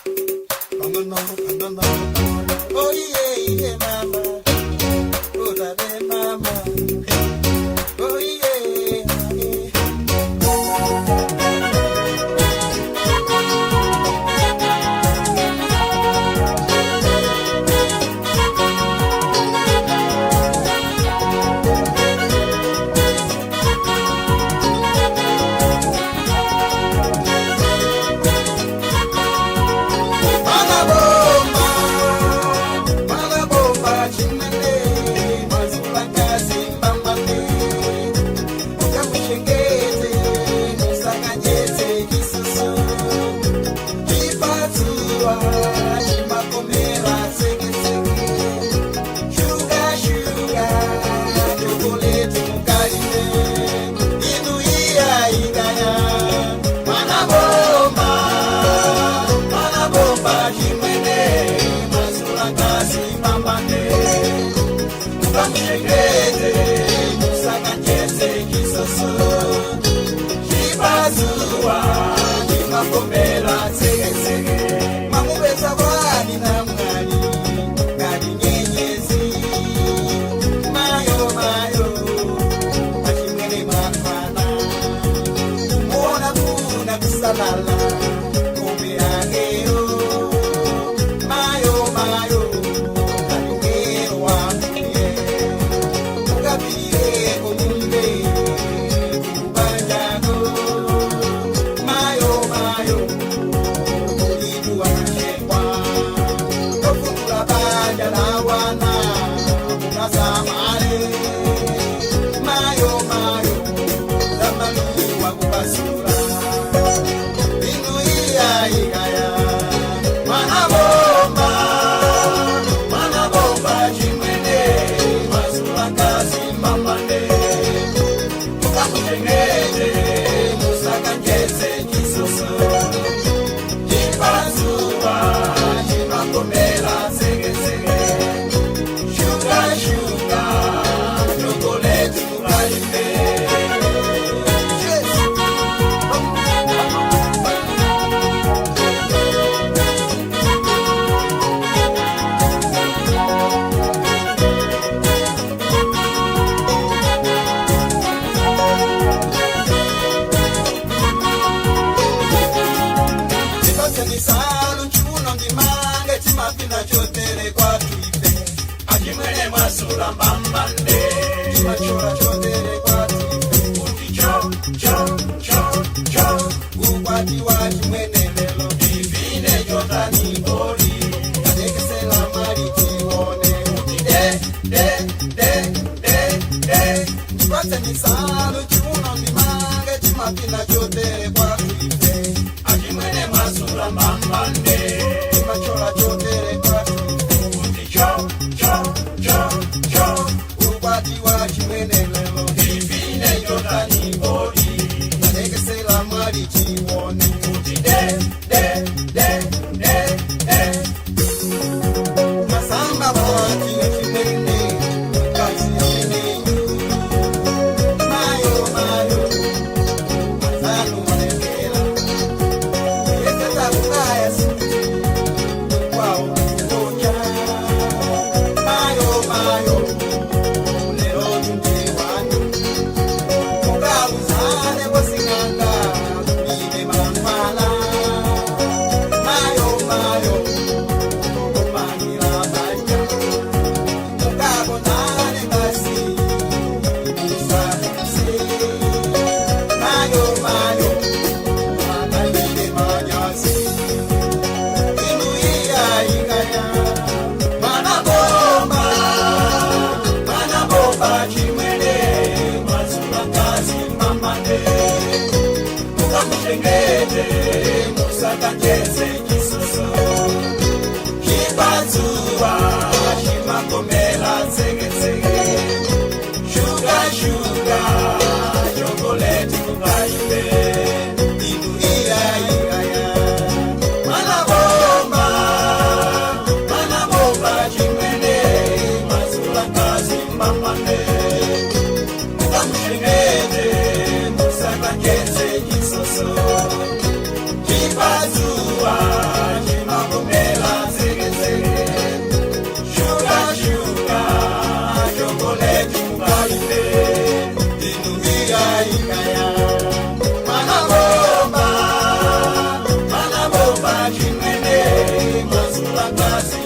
Pang'ono, pang'ono, pang'ono. Oh yeah, yeah, mama. Oh, baby, mama. Oh yeah, yeah. Mana bomba, mana bomba, chimene, mazula kazi mbambane, ukamushengete, musakanyete kisusu, chipatsuwa, chimakomera seke seke, shuga shuga, chokoleti mukalime, inu iya igaya, mana bomba. Mana bomba chimwene, masula kasi pambane, mukamuchengete, musakanyetse chisoso, chipazuwa, chimakomera tseketseke, mamupeza kwani na mwali, ngati nyenyezi, mayo mayo, achimwene mafana muona kuna kusalala kumbe yakeyo mayo mayo kalingero wamuye ukapire komumbe kubanjako mayo mayo kulitu akashekwa tofungula banja la wana mukasamale mayo mayo zamaluwa kupasula inu iya ikaya mana bomba mana bomba chimwene masula kazi mbambane mukamuchengete musakanjetse chisoso chipazuwa chimakomera tseketseke shuga shuga chokoleti mukalime. Yes. Ndipatse nchiuno ndimange timapinda chotere kwatuife Achimwene mwasula mbambande timachora chotere kwatuife kuti cho cho cho cho ukwati wa chimwene lelo ivine chotani boli kadekesela mali tione kuti de de de de de ndipatse misalu chiuno ndimange timapinda chotere kwatuife Achimwene mwasula mbambande timachora chotere kwatuife kuti cho cho cho cho ukwati wa chimwene lelo ivine chotani boli kadekesela mali tione kuti de de de de de Masamba bwati chimene kazi ameneyu mayo mayo mazanu malekela yeseta kukaya suti kwa Akazi.